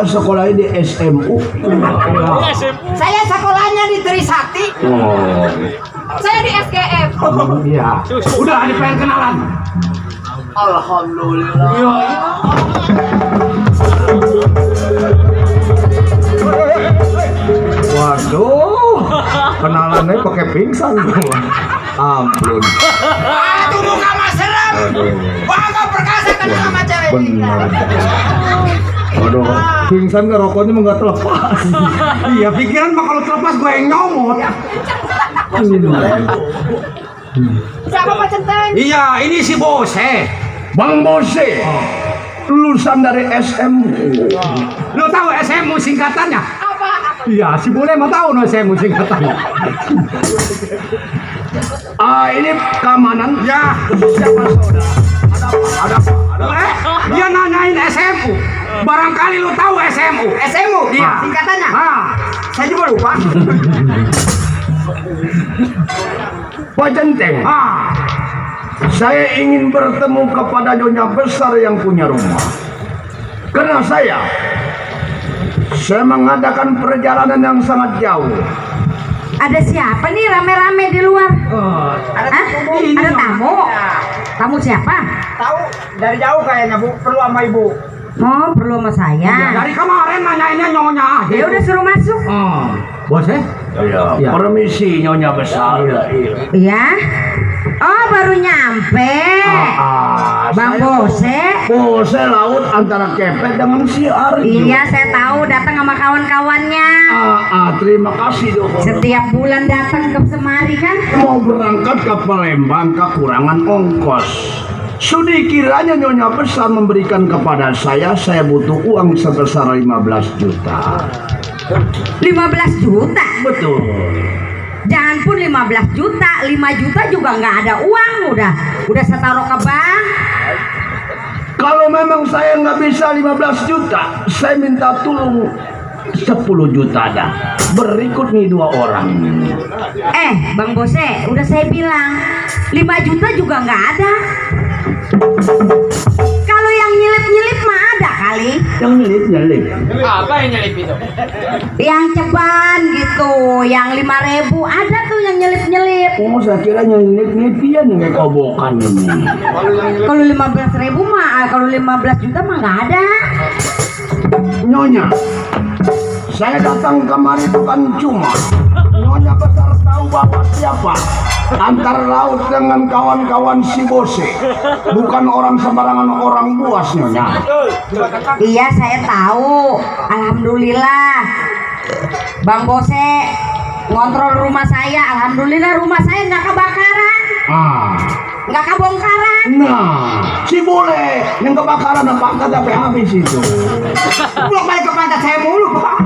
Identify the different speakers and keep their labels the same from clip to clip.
Speaker 1: sekolahnya di SMU.
Speaker 2: Saya sekolahnya di Trisakti. Saya di SGM.
Speaker 1: Iya. Udah ada pengen kenalan.
Speaker 2: Alhamdulillah.
Speaker 1: Waduh, kenalannya pakai pingsan. Ampun.
Speaker 2: Aduh, muka mas serem. Bangga perkasa kenal sama cewek.
Speaker 1: Benar. Aduh, pingsan ngerokoknya mah nggak terlepas.
Speaker 3: Iya, pikiran mah kalau terlepas gue yang nyomot.
Speaker 2: Siapa Pak Centeng?
Speaker 3: Iya, ini si Bose.
Speaker 1: Bang Bose, lulusan dari SMU.
Speaker 3: Lo tahu SMU singkatannya?
Speaker 2: Apa?
Speaker 3: Iya, si Bule mau tahu no SMU singkatannya.
Speaker 1: Ini keamanan.
Speaker 3: Ya,
Speaker 1: Siapa saudara? Ada apa?
Speaker 3: dia nanyain SMU. Barangkali lo tahu SMU.
Speaker 2: SMU?
Speaker 3: Iya.
Speaker 2: Singkatannya?
Speaker 3: Saya juga lupa.
Speaker 1: Pak Centeng. Saya ingin bertemu kepada nyonya besar yang punya rumah. Karena saya mengadakan perjalanan yang sangat jauh.
Speaker 4: Ada siapa nih rame-rame di luar? Ada tamu? Tamu siapa?
Speaker 2: Tahu dari jauh kayaknya Bu, perlu sama Ibu.
Speaker 4: Oh, perlu sama saya.
Speaker 3: Dari kemarin nanyainnya nyonya aja.
Speaker 4: Ya udah suruh masuk.
Speaker 3: Bose?
Speaker 1: Iya. Permisi nyonya besar.
Speaker 4: Iya. Oh, baru nyampe. Bang Bose.
Speaker 1: Bose laut antara Kepet dengan si Arjo.
Speaker 4: Iya, saya tahu datang sama kawan-kawannya.
Speaker 1: Terima kasih dong.
Speaker 4: Setiap bulan datang ke semari kan?
Speaker 1: Mau berangkat ke Palembang kekurangan ongkos. Sudah kiranya nyonya besar memberikan kepada saya butuh uang sebesar 15 juta.
Speaker 4: 15 juta?
Speaker 1: Betul.
Speaker 4: Jangan pun 15 juta, 5 juta juga nggak ada uang. Udah saya taruh ke bank.
Speaker 1: Kalau memang saya nggak bisa 15 juta, saya minta tolong 10 juta dah. Berikut nih 2 orang.
Speaker 4: Bang Bose, udah saya bilang 5 juta juga nggak ada. Kalau yang nyelip-nyelip mah ada kali.
Speaker 1: Yang nyelip.
Speaker 2: Apa yang nyelip itu?
Speaker 4: Yang ceban gitu, yang 5.000 ada tuh yang nyelip-nyelip.
Speaker 1: Oh, saya kira nyelip dia nih kobokan ini.
Speaker 4: Kalau 15.000 mah, kalau 15 juta mah nggak ada.
Speaker 1: Nyonya, saya datang kemari bukan cuma nyonya besar tahu bahwa siapa antar laut dengan kawan-kawan si Bose bukan orang sembarangan, orang buas nyonya.
Speaker 4: Iya, saya tahu. Alhamdulillah Bang Bose ngontrol rumah saya. Alhamdulillah rumah saya nggak kebakaran, nggak kebongkaran.
Speaker 1: Nah, si Bole yang kebakaran dan pangkat sampai habis itu.
Speaker 2: Belum balik ke pangkat saya mulu Pak.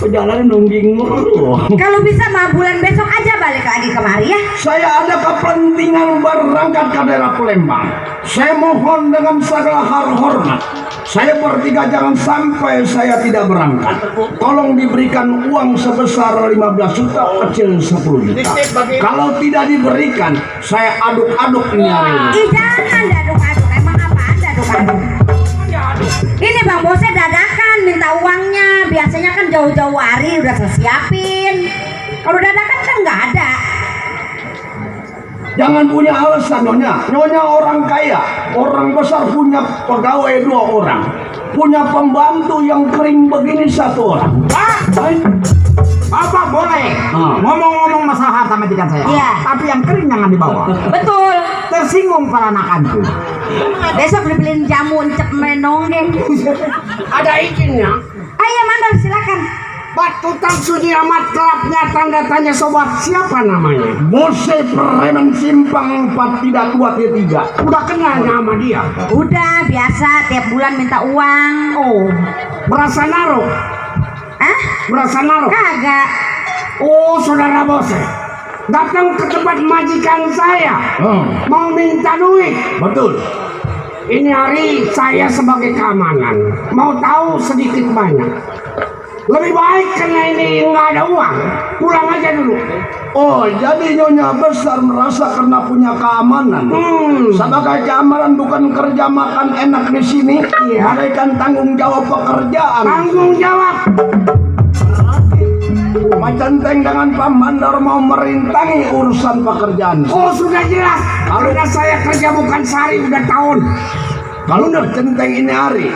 Speaker 1: Perjalanan nungging mulu.
Speaker 4: Kalau bisa mah bulan besok aja balik lagi kemari ya.
Speaker 1: Saya ada kepentingan berangkat ke daerah Palembang. Saya mohon dengan segala hormat, saya bertiga jangan sampai saya tidak berangkat. Tolong diberikan uang sebesar 15 juta, kecil 10 juta. Kalau tidak diberikan, saya aduk-aduk ini hari ini.
Speaker 4: Jangan aduk-aduk. Emang apaan aduk-aduk? Ini Bang Bose dadakan minta uangnya. Biasanya kan jauh-jauh hari udah saya siapin. Kalau dadakan kan nggak ada.
Speaker 1: Jangan punya alasan nyonya. Nyonya orang kaya, orang besar, punya pegawai 2 orang, punya pembantu yang kering begini 1 orang.
Speaker 3: Bapak boleh ngomong-ngomong masalah harta majikan saya.
Speaker 4: Iya.
Speaker 3: Tapi yang kering jangan dibawa.
Speaker 4: Betul.
Speaker 3: Tersinggung para anak antu.
Speaker 4: Besok dibeliin jamu encep menonggeng.
Speaker 2: Ada izinnya.
Speaker 4: Ayo mandor silakan.
Speaker 3: Batutan Sunyi Amat Kelapnya tanda tanya sobat siapa namanya?
Speaker 1: Bose preman simpang 4 tidak tua 3.
Speaker 3: Udah kenal nama dia?
Speaker 4: Udah biasa tiap bulan minta uang.
Speaker 3: Oh, berasa naruh? Berasa naruh?
Speaker 4: Kagak.
Speaker 3: Oh, saudara Bose datang ke tempat majikan saya mau minta duit.
Speaker 1: Betul.
Speaker 3: Ini hari saya sebagai keamanan mau tahu sedikit banyak. Lebih baik karena ini nggak ada uang, pulang aja dulu.
Speaker 1: Oh, jadi Nyonya Besar merasa karena punya keamanan. Sebagai keamanan bukan kerja makan enak di sini, bagaikan tanggung jawab pekerjaan.
Speaker 3: Tanggung jawab.
Speaker 1: Macenteng dengan Pak Mandor mau merintangi urusan pekerjaan.
Speaker 3: Oh sudah jelas, karena saya kerja bukan sehari udah tahun.
Speaker 1: Kalau udah centeng ini hari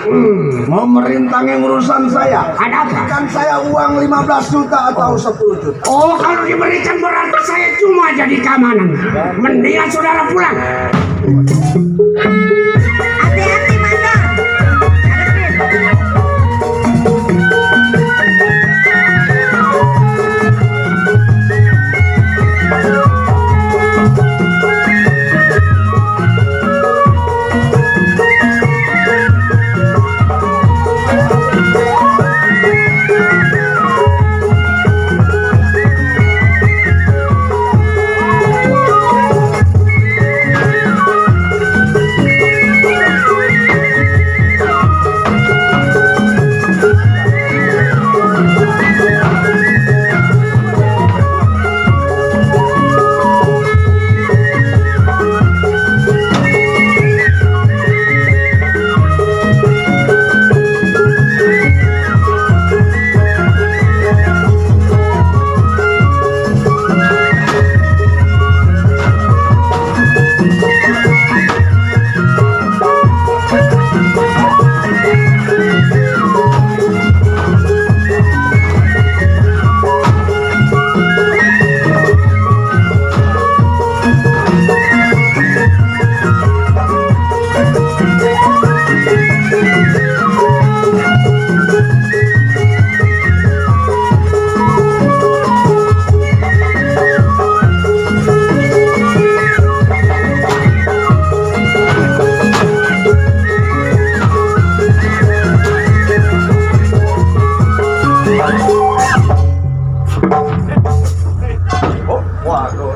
Speaker 1: mau merintangi urusan saya,
Speaker 3: Ada apa?
Speaker 1: berikan saya uang 15 juta atau 10 juta.
Speaker 3: Oh kalau diberikan berarti saya cuma jadi keamanan. Mendingan saudara pulang.
Speaker 4: Hati-hati Mandor.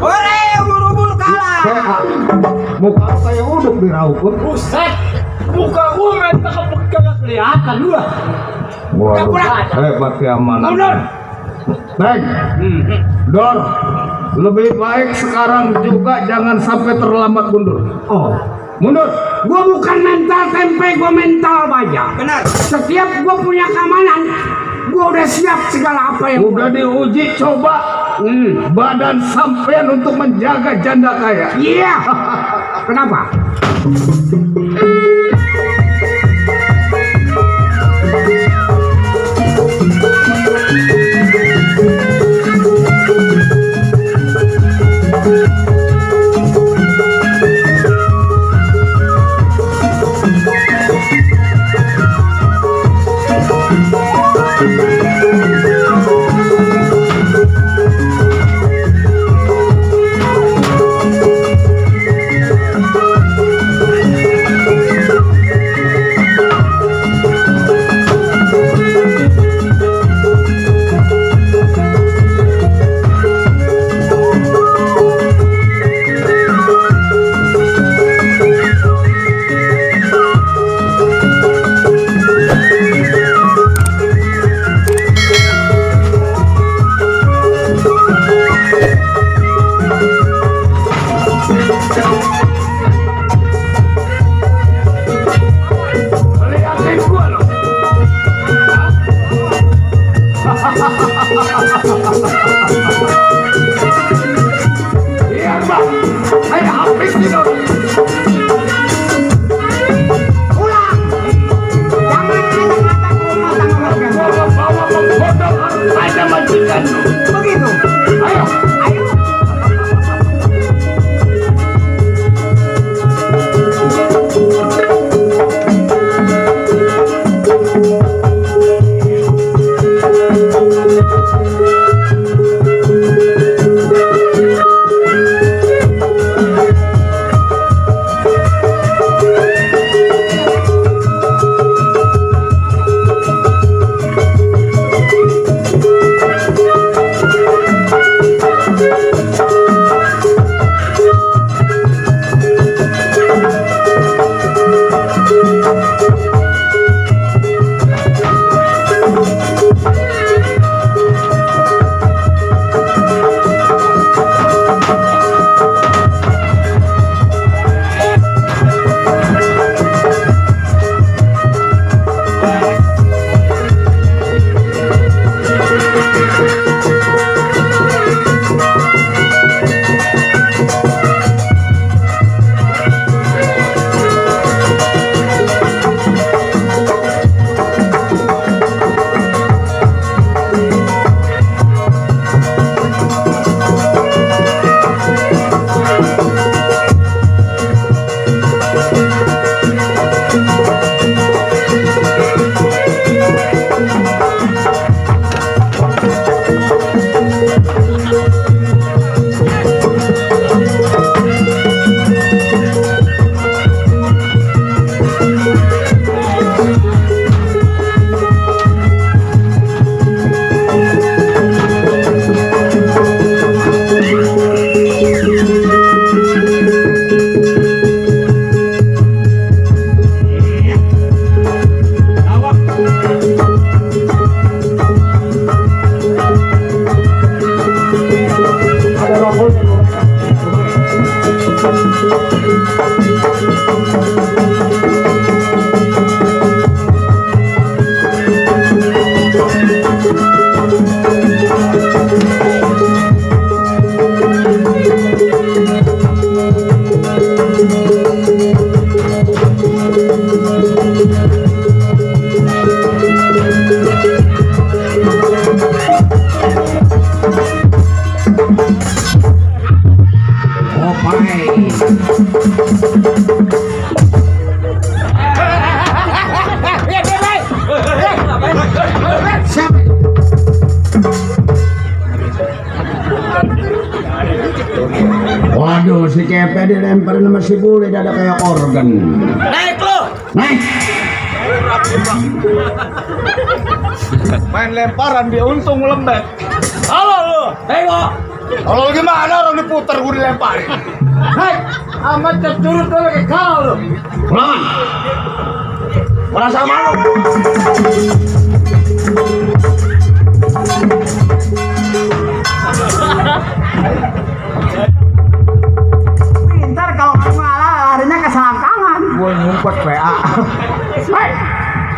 Speaker 2: Ore ubur-ubur kalah.
Speaker 1: Muka saya udah diraup.
Speaker 5: Buset, muka gue minta kagak kelihatan lu lah.
Speaker 1: Wah, hebat keamanan.
Speaker 3: Mundur.
Speaker 1: Bang, Dor, lebih baik sekarang juga jangan sampai terlambat mundur.
Speaker 3: Oh,
Speaker 1: Mundur.
Speaker 3: gua bukan mental tempe, gua mental baja.
Speaker 2: Benar.
Speaker 3: Setiap gua punya keamanan, gua udah siap segala apa yang
Speaker 1: Udah diuji coba badan sampean untuk menjaga janda kaya.
Speaker 3: Iya. Kenapa?
Speaker 1: Kita dilemparin sama si bule dada kayak organ.
Speaker 2: Naik lo.
Speaker 1: Naik.
Speaker 5: Main lemparan dia untung lembek. Halo lu, tengok. Kalau gimana orang diputer gue dilemparin. Hei, amat curut lu lagi kau lu.
Speaker 1: Pulangan. Merasa malu.
Speaker 3: Pintar kalau kamu larinya ke selangkangan.
Speaker 1: Gue ngumpet PA.
Speaker 3: Hei,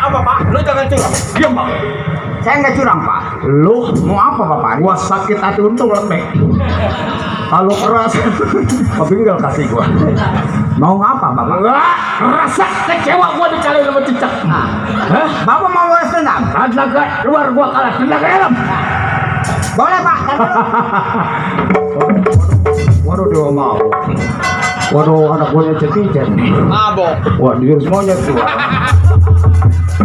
Speaker 5: Apa Pak? Lu jangan curang.
Speaker 1: Diam Pak.
Speaker 3: saya nggak curang Pak.
Speaker 1: Lu
Speaker 3: Mau apa Bapak?
Speaker 1: gua sakit hati untung lembek. Kalau keras kepinggal kasih gua.
Speaker 3: Mau apa Bapak?
Speaker 1: Enggak, rasa kecewa gua dicari sama cicak. Hah?
Speaker 3: Bapak mau balas dendam?
Speaker 1: Tenaga luar gua kalah, tenaga dalam.
Speaker 3: Boleh Pak.
Speaker 1: Waduh dia mau. Waduh anak gua cetijen.
Speaker 5: Mabok.
Speaker 1: Wah dia semuanya tua.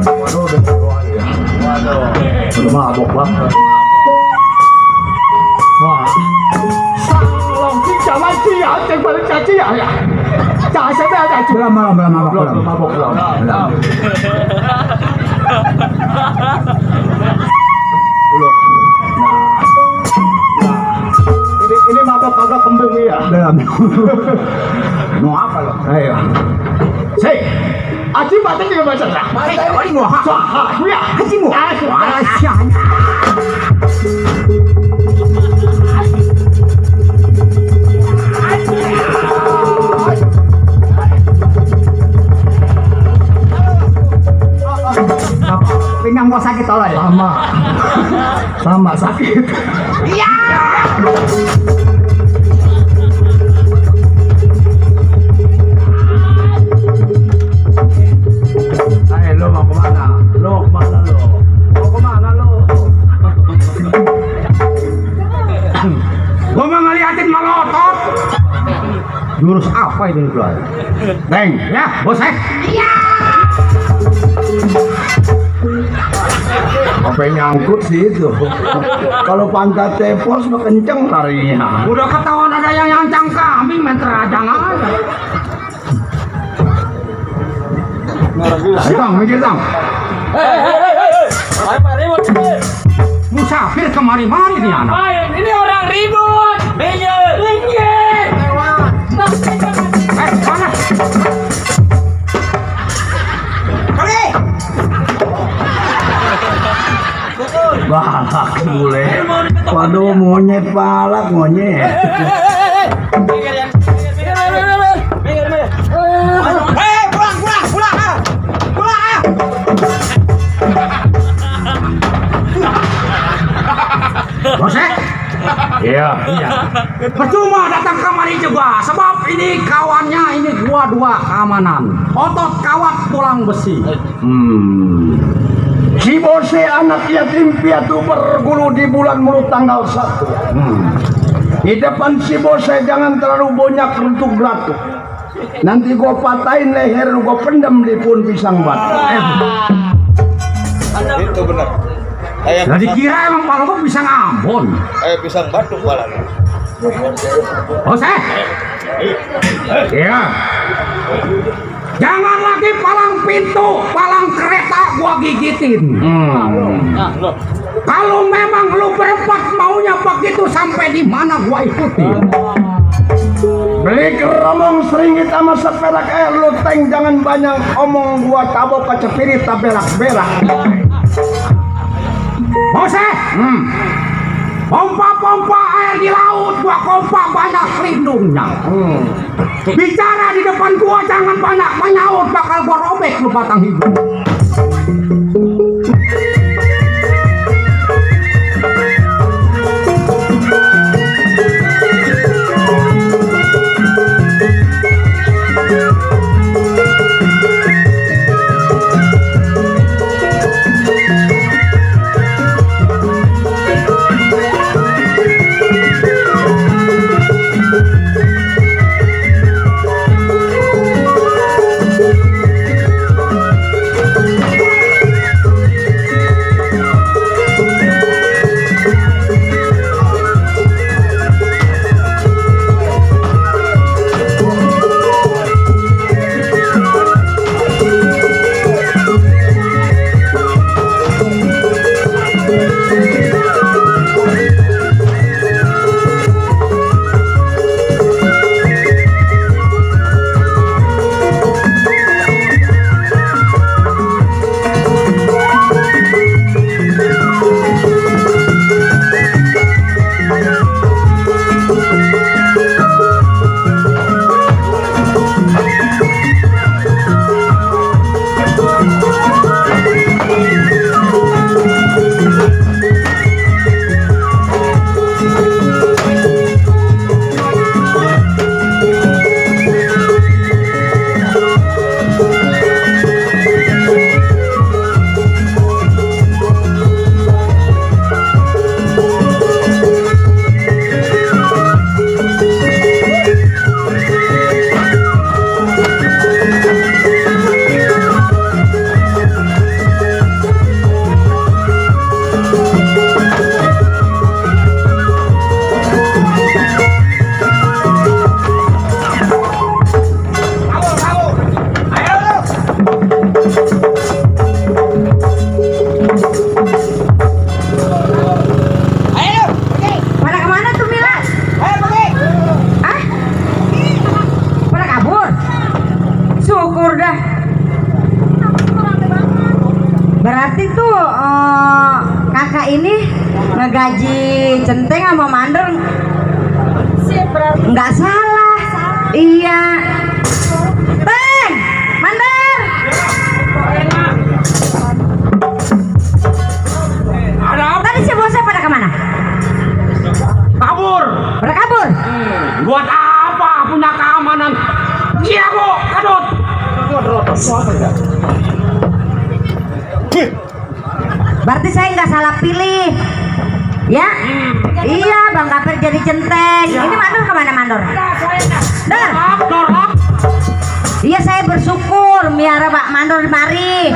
Speaker 1: Waduh dia tua ya.
Speaker 5: Waduh.
Speaker 1: Udah mabok banget. Wah. Sang kita mati ya, balik caci ya. Jangan sampai ada belum mabok belum. Belum. Ini mabok kagak kembung ya. Belum. Mau apa lo? Ayo. Say. Aci baca juga baca tak?
Speaker 3: Baca ini mau
Speaker 1: Sah, ya.
Speaker 3: Haji mau. Walasnya. Pinggang gua sakit tolong ya.
Speaker 1: Sama sakit.
Speaker 3: Iya.
Speaker 1: Hai, lo mau kemana? Lo kemana lo? Mau kemana lo?
Speaker 3: Gua mau ngeliatin melotot.
Speaker 1: Jurus apa itu keluar? Bang,
Speaker 3: Ya, bos saya.
Speaker 1: apa yang nyangkut sih itu? Kalau pantat tepos udah kenceng larinya.
Speaker 3: Udah ketahuan ada yang nyancang kambing, main terajang aja.
Speaker 1: Ayo bang, mikir bang.
Speaker 5: Hei, Pak ribut ini.
Speaker 3: Musafir kemari-mari nih anak.
Speaker 5: Main, ini orang ribut. Minggir.
Speaker 3: Mana?
Speaker 1: Balak bule. Waduh monyet balak monyet.
Speaker 2: Hei, pulang ah. Pulang ah.
Speaker 3: Bosek,
Speaker 1: Iya.
Speaker 3: percuma datang kemari juga, sebab ini kawannya ini dua keamanan. Otot kawat tulang besi.
Speaker 1: Si Bose anak yatim piatu berguru di bulan mulut tanggal 1. Di depan si Bose jangan terlalu banyak runtuh belatuk. Nanti gua patahin leher, gua pendam di pohon pisang batu.
Speaker 5: Itu benar. Kayak
Speaker 3: Jadi kira emang kalau gua bisa ngambon.
Speaker 5: kayak pisang batu balanya.
Speaker 3: Bosek,
Speaker 1: Iya.
Speaker 3: jangan lagi palang pintu, palang kereta gua gigitin. Kalau memang lu berempat maunya begitu sampai di mana gua ikutin.
Speaker 1: Beli keromong seringit sama seperak air lu teng, jangan banyak omong, gua tabok kecepirit taberak-berak.
Speaker 3: Bosek, pompa-pompa air di laut gua pompa banyak lindungnya. Bicara di depan gua jangan banyak menyaut, bakal gua robek lu batang hidung.
Speaker 4: ngegaji Centeng sama Mandor nggak salah. Iya. Bang, Mandor.
Speaker 3: Ada apa?
Speaker 4: Tadi si bosnya pada kemana?
Speaker 3: Kabur.
Speaker 4: Pada kabur.
Speaker 3: Buat apa punya keamanan? Iya bu, kadut.
Speaker 4: Berarti saya nggak salah pilih. Ya? Iya, Bang Kapir jadi Centeng. Ini Mandor kemana Mandor? Dor. Iya, saya bersyukur miara Pak Mandor di mari.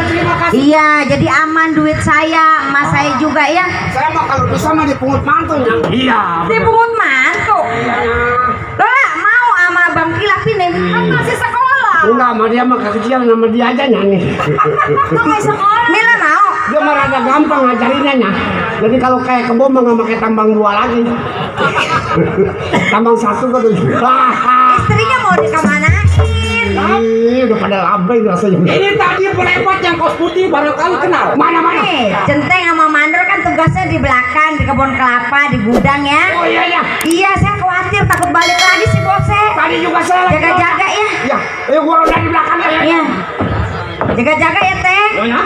Speaker 4: Iya, jadi aman duit saya, emas saya juga ya.
Speaker 3: Saya mah kalau bisa mah dipungut mantu ya. Iya.
Speaker 4: Dipungut mantu. Lola mau sama Bang Kilap ini kan masih sekolah.
Speaker 3: Enggak, sama dia mah kekecilan sama dia aja nyanyi.
Speaker 4: Mila mau.
Speaker 3: Dia mah rada gampang ngajarinnya nya. Jadi kalau kayak kebo mah nggak pakai tambang 2 lagi. Tambang 1 kan udah.
Speaker 4: Istrinya mau dikemanain?
Speaker 3: Ih, udah pada lambai rasanya. Ini tadi pelewat yang kaos putih barangkali kenal. Mana-mana.
Speaker 4: Nih, Centeng sama Mandor kan tugasnya di belakang, di kebun kelapa, di gudang ya.
Speaker 3: Oh iya ya.
Speaker 4: Iya, saya khawatir takut balik lagi si bosnya.
Speaker 3: Tadi juga saya lagi.
Speaker 4: Jaga-jaga ya.
Speaker 3: Ya, ayo gua udah di belakang ya.
Speaker 4: Iya. Jaga-jaga ya, Teh.
Speaker 3: Oh ya.